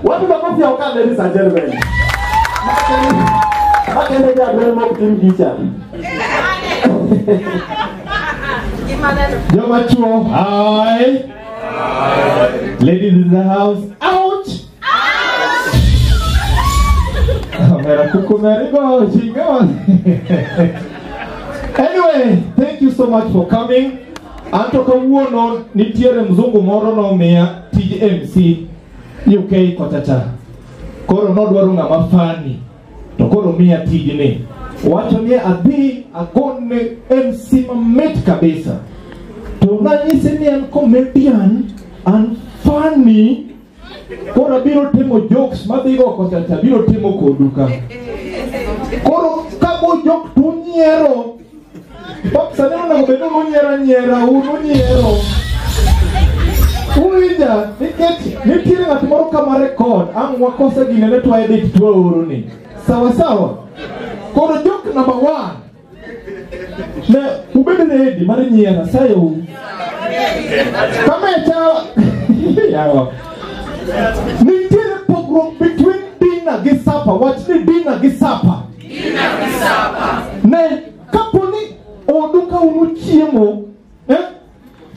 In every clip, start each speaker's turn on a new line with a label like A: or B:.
A: Watu makofi ya ukanda, ladies and gentlemen. Makende ja mok tim gicha.
B: Joma chuo, hi. Ladies in the house, ouch! Omera kuku merigo, chingo. Anyway, thank you so much for coming. Anto kawuono nitiere mzungu moro nomiya tij MC UK kochacha. Koro nodwaro ng'ama fani. To koro miya tijni. Wacho ni adhi agone MC mamit kabisa. To nanyise ni an comedian, an funny. Koro abiro timo jokes madhigo kochacha, abiro timo kodu ka. Koro kago joke tunyiero. Pop sani onego bed ni unyiero nyiera, un unyiero. Uwinja, nikech nitiere ng'at moro kama record, ang' wakose ginene to edit to waoroni. Sawa sawa. Koro joke number 1. Ne ubed ready mar nyiero, asayo. Kamecha yawa. Nitiere pogruok between dinner gi supper. Wach ni dinner gi supper.
C: Dinner gi supper.
B: Ne kapo ni odu ka unu chiemo,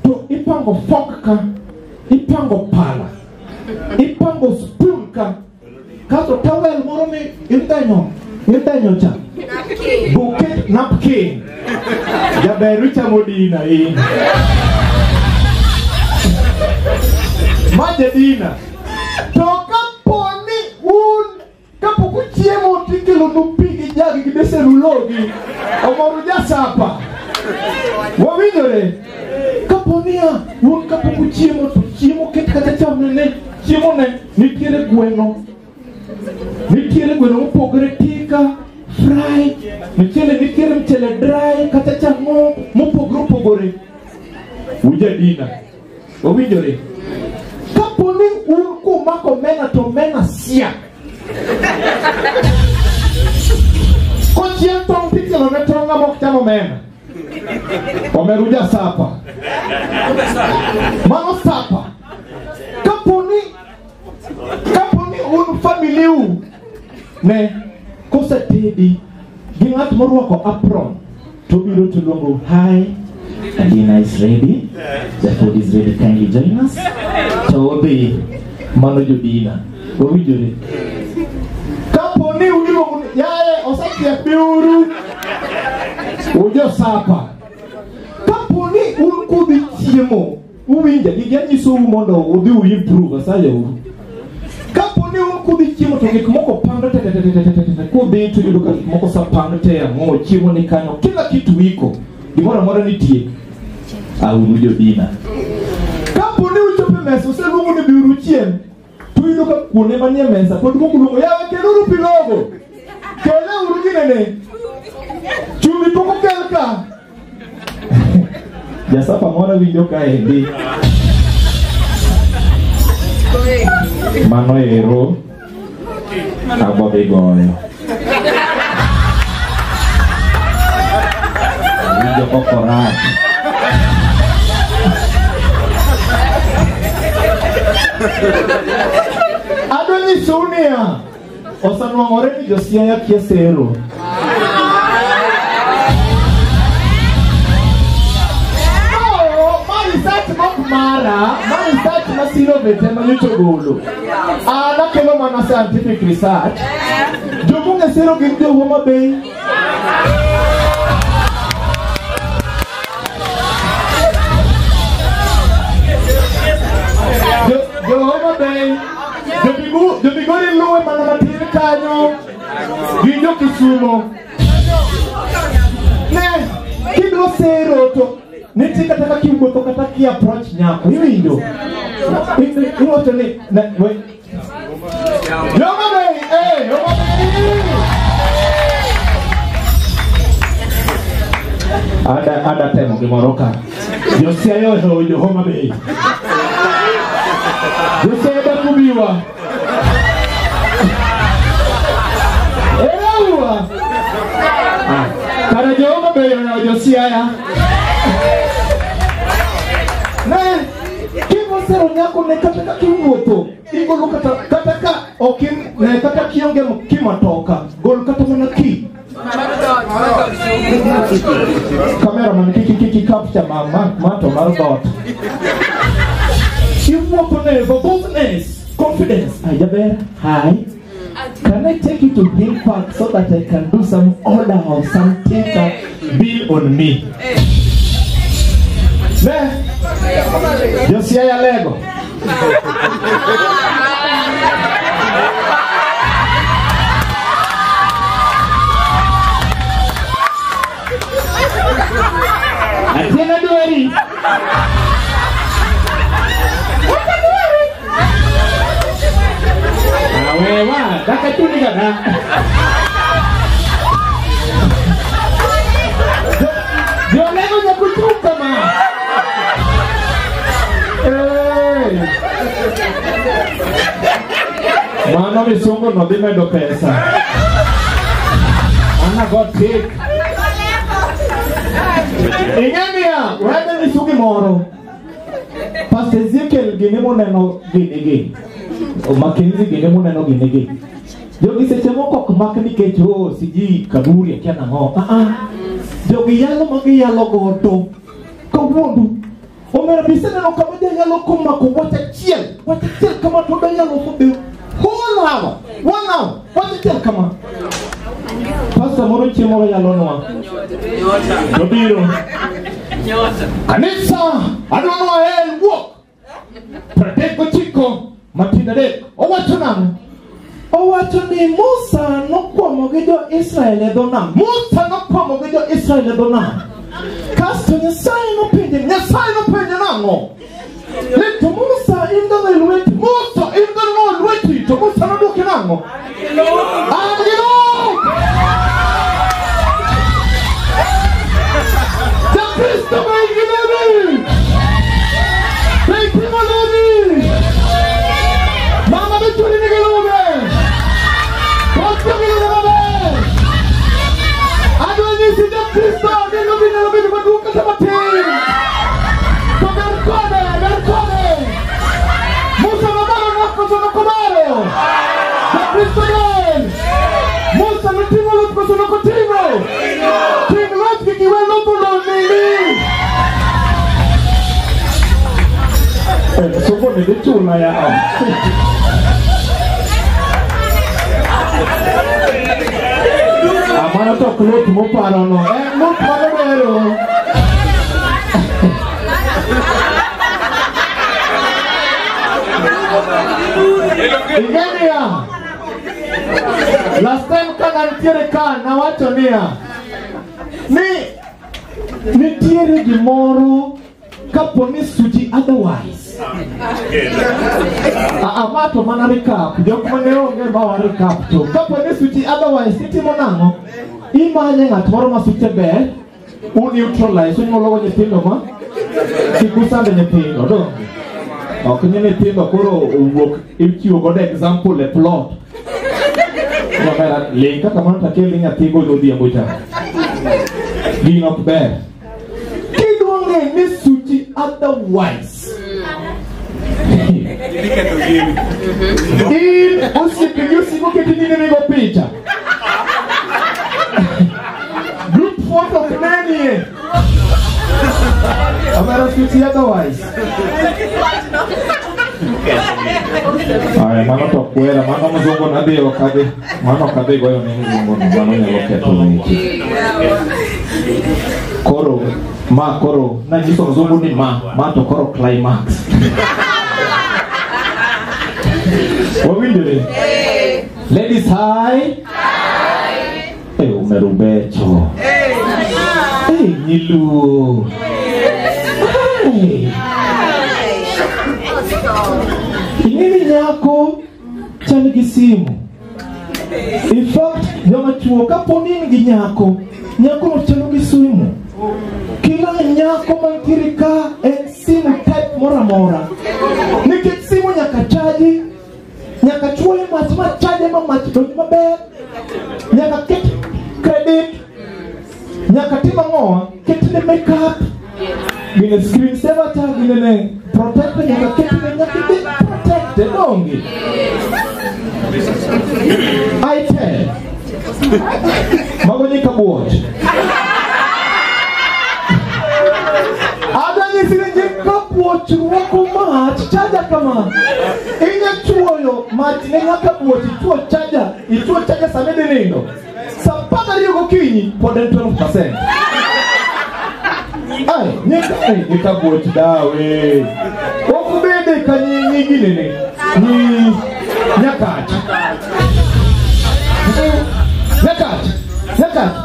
B: to ipango fork ka, ipango pala, ipango spoon ka, kasto towel moro mi indenyo cha. Bucket napkin. Jaber ichamo dina in. Maje dina. To kapo ni un kapok uchiemo tikelonu pi gi jagi gi besen ulogi, omoru jasapa. Wawinjore? Kapo niya un kapok uchiemo to chiemo ket kata chamne ne chiemo ne nitiere gweno. Nitiere gweno mopogore tika, fry, mchele nitiere mchele dry kata chang'o mopogore opogore. Uja dina. Wawinjore? Kapo ni un kumako mena to mena siak. Kochiel tong' tikelo ne tong' ng'ama ok cham omena. Omeruja sapa. Mano sapa. Kapo ni un familiu ne kosetedi gi ng'at morwako apron to biro to luongo hi, the dinner is ready, the food is ready, kindly join us. To odhi mano jodina. Wawinjore? Kapo ni uluongo ni yaye osechiek biuru, ujo sapa. Kapo ni un kudhi chiemo, uwinja gigi anyisou mondo udhi u improve asayou. Kapo ni un kudhi chiemo to gik moko pando te kudhi to yudo ka gik moko osepang te ang'o chiemo ni kanyo kila kitu iko gimoro amora nitie auru jodina. Kapo ni uchopo e mesa oseluongo ni biuru chiem to yudo ka kuonde manie mesa pod moko luongo yawe keluru pi logo, keleuru ginene, chumbi pok okel ka. Jasapa moro winjo kaendi. Mano ero abo dhi goyo. Winjo kokorach. Adwa nyisou niya, osenuang'ore ni josiaya kia sero. No, ma research mok mara, ma research ma Siro Vete ma nyocha ogolo. An akelo mana scientific research. Jomong'e sero gin jo Homa Bay. Jo Homa Bay, jo Migori luwe mana matin kanyo, gi jo Kisumo. Ne, kidwa sero to nitie kata ka kiwuotho kata ki approach nyako, iwinjo? Iwacho ni, ne, we. Jo Homa Bay, Homa Bay! Ada temo gimoro ka. Jo Siaya ohero jo Homa Bay. Jo Siaya dak kubiwa. Eraua. Kara jo Homa Bay ohero jo Siaya. Ne, kidwa sero nyako ne kata ka kiwuotho, igolo kata ka Okin ne kata kionge kimatoka gol kata mana ki. Cameraman kiki capture mama mato mar dot. Iwuotho ne boldness, confidence. Hi Jaber, hi. Can I take you to Hill Park so that I can do some order of some tinker bill on me? Ne? Josia Lego. Atiena duari. Awewa, dakachuni kana. Yo lego ya kuchuka ma. Mano misungo no dhi medo pesa. Ana got sick. Ing'e wede nyisu gimoro. Pastor Ezekiel gini moneno gini gi. Mackenzie gini moneno gini gi. Jogi seche moko ok mak nikech oh siji kaburi akia nang'o. Jogi yalo ma giyalo godo. Kawuondo. Omera biseneno kama jayalo komako wach achiel. Wach achiel kama to dayalo for the whole hour. 1 hour. Wach achiel kama. Pastor moro chieng' moro yalonwa. Tobiro. Kanisa adwa wael wuok. 39 matindo 3. Owacho nang'o? Owacho ni Musa nokwamo gi jo-Israel e dho nam. Musa nokwamo gi jo-Israel e dho nam. Kasto Nyasaye nopenje nang'o? Ni to Musa in gang'o e lweti? Musa in gang'o e lweti? To Musa nodwoke nang'o? An gi luth! Jakristo be in gi lodi? Be iting'o lodi? Mama be chuni nigi ludhe? Otiyo gi ludhe maber? Adwa nyisi Jakristo ni lodi nyalo bedo maduong' kata matin. To ber kode, ber kode. Musa nobaro koso nokobaro? Jakristo ber. Musa noting'o luth koso nokoting'o? Ting' luth kik iwe luth ololni. Somo ni dhi chula yawa. Mano to ok luth muparono. Luth mano bero. Ing'e niya, last time ka nantiere ka nawacho niya ni nitiere gimoro kapo ni suchi otherwise. Ma to mana recap, jok mane onge ma wa recap to. Kapo ni suchi otherwise itimo nang'o? Imanye ng'at moro ma suche ber, u neutralize, unyuolo go nyithindo ma kik usand nyithindo, donge? Ok ni nyithindo koro owuok ichiwo godo example e plot. Omera ling kaka mano takel nyathi go godhiambo cha. Gino ok ber. Kidwa ng'e ni suchi otherwise. In osiepeni osiko keti nyime migo picha. Group photo ok nenie. Omera suchi otherwise. Aya, mano to kwera, mano mzungu nadhi ok adhi. Mano ok adhi goyo ne mzungu no, mano nyalo ketho weche. Koro, ma koro, nanyiso mzungu ni ma to koro climax. Wawinjore? Ladies, hi. Hi. Umerubecho. Hey, nyiluo. Hey. Ing'e nyako chal gi simu. In fact, joma chuo kapo ni in gi nyako, nyako no chalo gi simu. Kila nyako mantiere ka en simu type moro amora. Nikech simu nyaka chaji, nyaka chuoye mach ma chaje ma mach donj maber, nyaka ket credit, nyaka tim ang'owa, ketne makeup, gine screen saver cha, gine ne protector, nyaka ketne, nyaka ibed protected, donge? Mago nyika buoch. Adwa nyisi ni nyika buoch rwako mach chaja kama. Inya chuoyo mach ne nyaka buoch ichuo chaja. Ichuo chaja sama idhi nindo. Saa 12 gokinyi pod en 12%. Ai, nyika buoch dawe. Ok ubede ka nyi ginene. Nyi nyakach. Nyakach. Nyakach.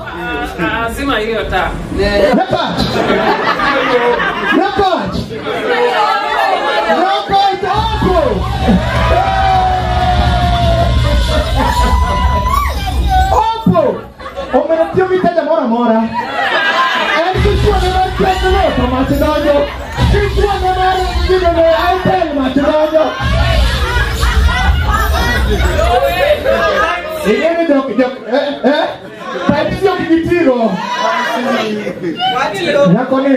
C: Zima hiyo taa.
B: Nyakach. Nyakach. Nyakach hapo. Opo. Omera tiyo gi chaja moro amora. En kichuone mar Tecno to mach donjo. Kichuone mar ginene Itel mach donjo. Ing'e ni jok Type C ok gitigo. Nyako ni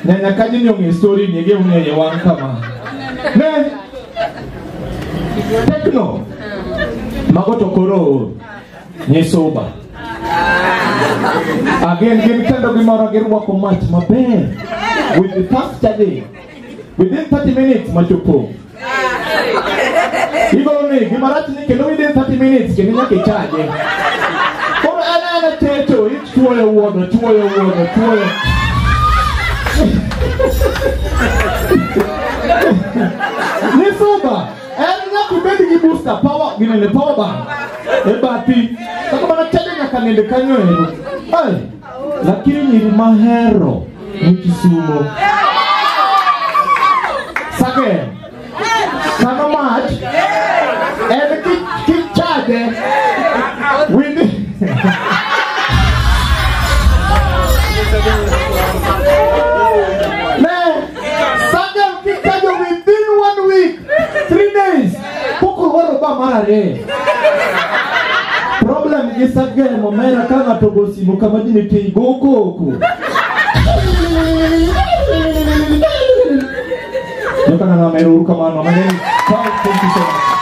B: nyanya kaji ni ong'e story ni gi ong'e wang' kama. Ne Tecno mago to koro nyisoba. Again gin kendo gimoro girwako mach maber with the fast charging within 30 minutes machopo. Igolo ni gimarach ni kendo within 30 minutes kendo nyaka ichaje. Koro an ana teto ichuoyo wuodho chuoyo wuodho chuoyo. Nisuba en nyaka ibed gi booster power ginene power bank e bathi kaka mana chaje nyaka nind kanyo ero. Ai, lakini nyiri mahero ni Kisumo. Sake kano mach en kichaje with ne sake kichaje within 1 week 3 days pok ogoro ba mar ariyo. Problem gi Sagem omera ka ng'ato go simu kama ji nitie go koko. Joka na mero kamano. Thank you so much.